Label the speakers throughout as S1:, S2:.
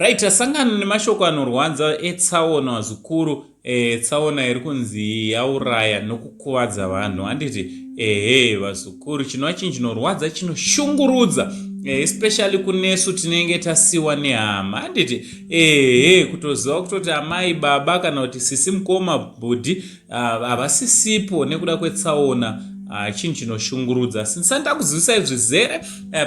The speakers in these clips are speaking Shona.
S1: Right, tasangana nemashoko anorwadza etsaona, vazukuru. Tsaona iri kunzi yauraya nokukuvadza vanhu, handiti? Ehe, vazukuru, chinova chinhu chinorwadza, chinoshungurudza, especially kunesu tinenge tasiwa nehama, handiti? Ehe, kutoziva kutoti amai, baba, kana kuti sisi, mukoma, bhudhi havasisipo nekuda kwetsaona, chinhu chinoshungurudza. Sindisati ndakuzivisai zvizere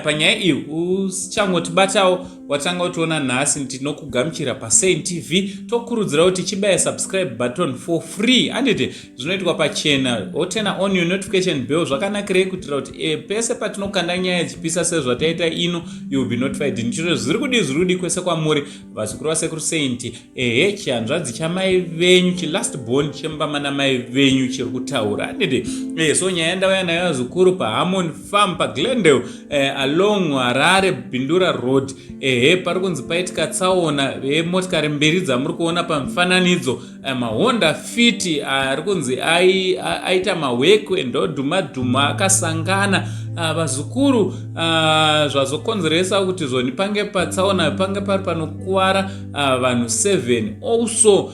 S1: panyaya iyi, uchangotibatawo, watanga kutiona nhasi, tinokugamuchira paSaint TV. Tokurudzira kuti chibaya subscribe button for free, handiti? Zvinoitwa pachena. Oturn on your notification bell. Zvakanakirei? Kuitira kuti pese patinokanda nyaya dzichipisa sezvataita ino, you will be notified. Ndichiro zviri kudi, zviri kudi kwese kwamuri, vazukuru vasekuru Saint. Ehe, chihanzvadzi chamai venyu, chilast born chemba namai venyu chiri kutaura, handiti? So nyaya yandauya nayo, vazukuru, paHarmony Farm paGlendale, along Harare Bindura Road. Ehe, pari kunzi paitika tsaona yemotikari mbiri dzamuri kuona pamufananidzo, maHonda Fit ari kunzi aita mahwekwe, ndodhuma dhuma akasangana, vazukuru. Zvazokonzeresa kuti zvoni pange patsaona, pange pari panokuvara vanhu 7, also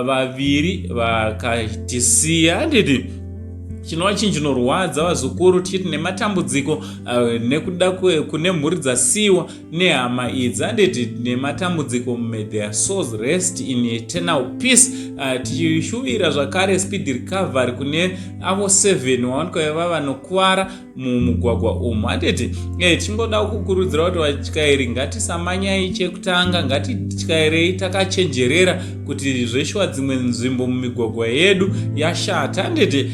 S1: vaviri vakatisiya, handiti? Chinova chinhu chinorwadza, vazukuru. Tichiti nematambudziko nekuda kune mhuri dzasiyiwa nehama idzi, handiti? Nematambudziko, may their souls rest in eternal peace. Tichishuvira zvakare speed recovery kune avo 7 wawanikwa vava vanokuvara mumugwagwa umu, handiti? Tichingoda kukurudzira kuti vatyairi ngatisamanyai. Chekutanga, ngatityairei takachenjerera kuti zveshuwa dzimwe nzvimbo mumigwagwa yedu yashata, handiti?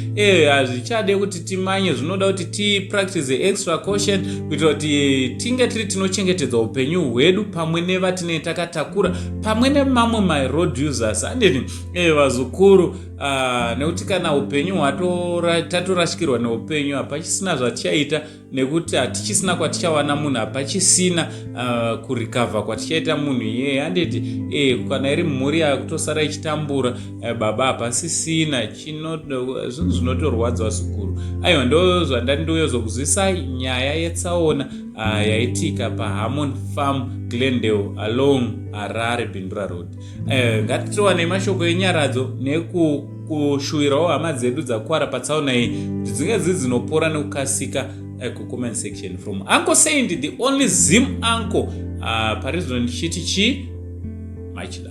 S1: Hazvichade kuti timanye, zvinoda kuti tipractice extra caution kuitira kuti tinge tiri tinochengetedza upenyu hwedu pamwe nevatinenge takatakura, pamwe nemamwe maroad users, handiti? Vazukuru, nekuti kana upenyu tatorashikirwa neupenyu, hapachisina zvatichaita, nekuti hatichisina kwatichawana munhu, hapachisina kurecover kwatichaita munhu iyeye, handiti? Kana iri mhuri yakutosara ichitambura, baba hapasisina. Zvinhu zvinotorwadza, vazukuru. Aiwa, ndo zvandandiyozokuzwisai, nyaya yetsaona yaitika paHarmon Farm, Glendale, along Harare Bindura Road. Ngatitiwanei mashoko enyaradzo nekushuvirawo hama dzedu dzakuvara patsaona iyi kuti dzinge dziri dzinopora nekukasika. Kucomment section, from Uncle Saint, the only Zim uncle, pari zvino ndichiti chii? Much love.